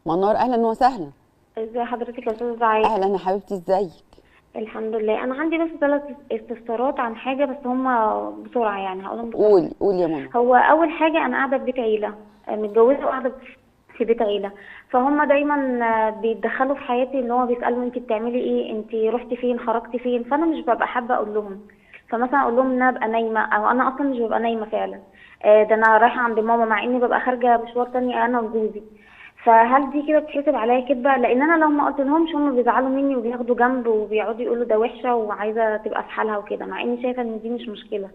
منار اهلا وسهلا. ازي حضرتك يا استاذه دعاء؟ اهلا يا حبيبتي، ازيك؟ الحمد لله. انا عندي بس 3 استفسارات عن حاجة، بس هما بسرعة يعني هقولهم بسرعة. قولي قولي يا منى. هو اول حاجة، انا قاعدة في بيت عيله، متجوزة وقاعدة في بيت عيله، فهم دايما بيتدخلوا في حياتي، ان هو بيسالوا انت بتعملي ايه، انت رحتي فين، خرجتي فين، فانا مش ببقى حابة اقول لهم. فمثلا اقول لهم ان انا ابقى نايمة، او انا اصلا مش ببقى نايمة فعلا، ده انا رايحة عند ماما، مع اني ببقى خارجه مشوار تاني انا وجوزي. فهل دي كده بتحسب عليا كدبه؟ لان انا لو ما قلت لهمش هم بيزعلوا مني وبياخدوا جنب وبيقعدوا يقولوا ده وحشة وعايزه تبقى في حالها وكده، مع اني شايفه ان دي مش مشكلة.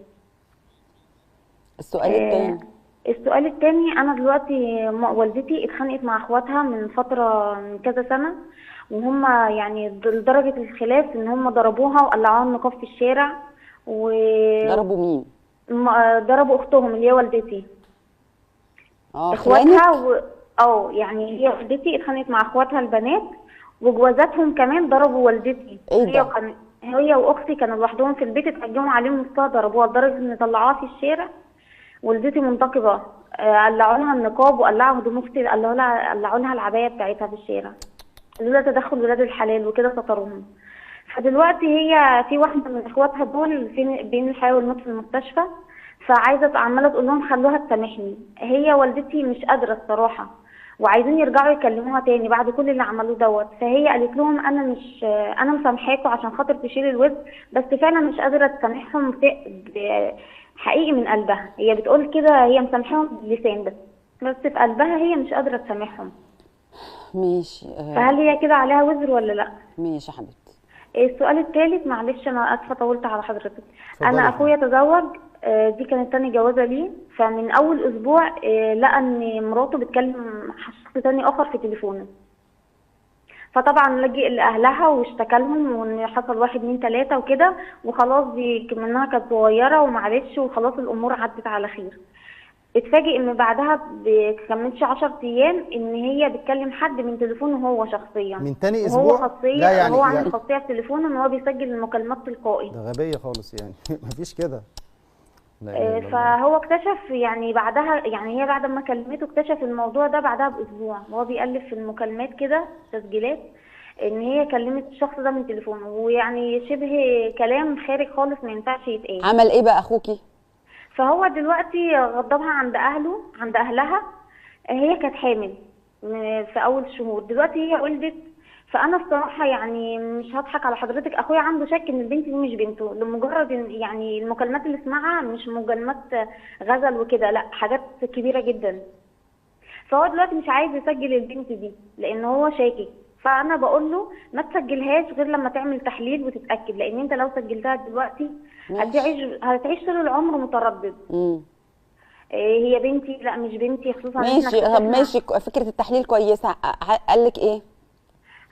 السؤال الثاني. السؤال الثاني، انا دلوقتي والدتي اتخانقت مع اخواتها من فترة، من كذا سنة، وهم يعني لدرجة الخلاف ان هم ضربوها وقلعوها النقاب في الشارع. و ضربوا مين؟ ضربوا اختهم اللي هي والدتي. اخواتها يعني هي والدتي اتخانقت مع اخواتها البنات وجوازاتهم كمان ضربوا والدتي. ايه ده؟ هي واختي كانوا لوحدهم في البيت، اتهجموا عليهم وسطها ضربوها لدرجة ان طلعوها في الشارع. والدتي منتقبه، قلعوا لها النقاب وقلعوا هدوم اختي، قلعوا لها العباية بتاعتها في الشارع، لولا تدخل ولاد الحلال وكده ستروهم. فدلوقتي هي في واحدة من اخواتها دول بين الحياة والموت في المستشفى، فعايزه عماله تقول لهم خلوها تسامحني. هي والدتي مش قادرة الصراحة، وعايزين يرجعوا يكلموها تاني بعد كل اللي عملوه دوت. فهي قالت لهم انا مسامحاكوا عشان خاطر تشيل الوزن، بس فعلا مش قادرة تسامحهم حقيقي من قلبها. هي بتقول كده، هي مسامحاهم باللسان بس في قلبها هي مش قادرة تسامحهم. ماشي. فهل هي كده عليها وزر ولا لا؟ ماشي يا حبيبتي. السؤال الثالث، معلش انا اسفه طولت على حضرتك. انا اخويا تزوج، دي كانت تاني جوازه ليه، فمن اول اسبوع لقى ان مراته بتكلم شخص تاني اخر في تليفونه. فطبعا لجئ لاهلها واشتكى لهم وان حصل 1 2 3 وكده، وخلاص دي منها كانت صغيرة ومعلش وخلاص الامور عدت على خير. اتفاجئ ان بعدها بكملش 10 ايام ان هي بتكلم حد من تليفونه هو شخصيا. من تاني اسبوع؟ هو خاصية، لا يعني هو عامل خاصية في تليفونه ان هو بيسجل المكالمات تلقائي. ده غبية خالص يعني مفيش كده. فهو اكتشف يعني بعدها، يعني هي بعد ما كلمته اكتشف الموضوع ده بعدها باسبوع، وهو بيألف في المكالمات كده تسجيلات ان هي كلمت الشخص ده من تليفونه، ويعني شبه كلام خارج خالص ما ينفعش يتقال. عمل ايه بقى اخوكي؟ فهو دلوقتي غضبها عند اهله، عند اهلها. هي كانت حامل في اول شهور، دلوقتي هي ولدت. فانا الصراحة يعني مش هضحك على حضرتك، اخويا عنده شك ان البنت دي مش بنته، لمجرد ان يعني المكالمات اللي سمعها مش مكالمات غزل وكده، لا حاجات كبيرة جدا. فهو دلوقتي مش عايز يسجل البنت دي لان هو شاكك. فانا بقول له ما تسجلهاش غير لما تعمل تحليل وتتاكد، لان انت لو سجلتها دلوقتي هتعيش طول العمر متردد. هي بنتي لا مش بنتي، خصوصا ماشي. طب ماشي، فكرة التحليل كويسة. قال لك ايه؟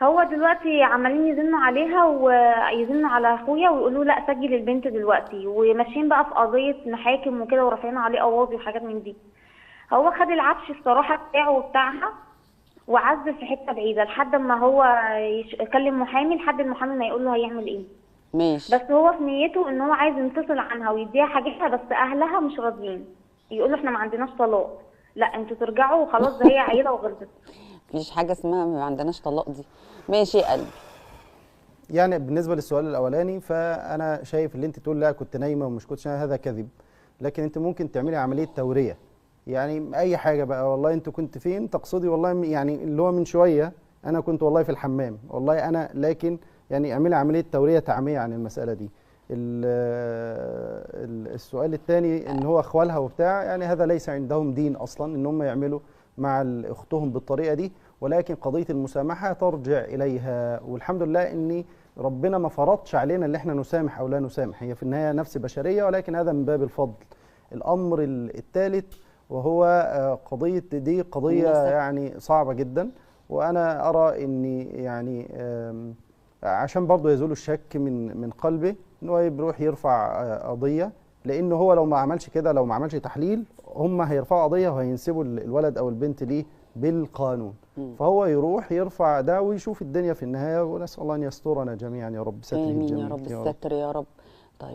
هو دلوقتي عمالين يزنوا عليها ويزنوا على اخويا ويقولوا لا سجل البنت دلوقتي، وماشيين بقى في قضية محاكم وكده ورافعين عليه قواضي وحاجات من دي. هو خد العفش الصراحة بتاعه وبتاعها وعزل في حتة بعيدة لحد ما هو يكلم محامي، لحد المحامي ما يقول له هيعمل ايه. ماشي. بس هو في نيته ان هو عايز ينفصل عنها ويديها حاجتها، بس اهلها مش راضيين، يقولوا احنا ما عندناش طلاق، لا انتوا ترجعوا وخلاص ده هي عيله وغلطت. مفيش حاجة اسمها ما عندناش طلاق دي. ماشي يا قلبي. يعني بالنسبة للسؤال الاولاني، فانا شايف اللي انت تقول لا كنت نايمة ومش كنت نايمة هذا كذب، لكن انت ممكن تعملي عملية توريه، يعني اي حاجة بقى، والله انت كنت فين، تقصدي والله يعني اللي هو من شوية انا كنت والله في الحمام، والله انا، لكن يعني اعملي عملية توريه تعميه عن المسالة دي. السؤال الثاني ان هو اخوالها وبتاع، يعني هذا ليس عندهم دين اصلا ان هم يعملوا مع اختهم بالطريقة دي، ولكن قضية المسامحة ترجع اليها، والحمد لله ان ربنا ما فرضش علينا ان احنا نسامح او لا نسامح، هي في النهاية نفس بشرية، ولكن هذا من باب الفضل. الامر الثالث وهو قضية، دي قضية يعني صعبة جدا، وانا ارى ان يعني عشان برضه يزول الشك من قلبه ان هو بيروح يرفع قضية، لان هو لو ما عملش كده، لو ما عملش تحليل، هم هيرفعوا قضية وهينسبوا الولد او البنت ليه بالقانون. فهو يروح يرفع ده ويشوف الدنيا في النهاية، ونسال الله ان يسترنا جميعا يا رب، ستره الجميع. امين يا رب، الستر يا رب. طيب.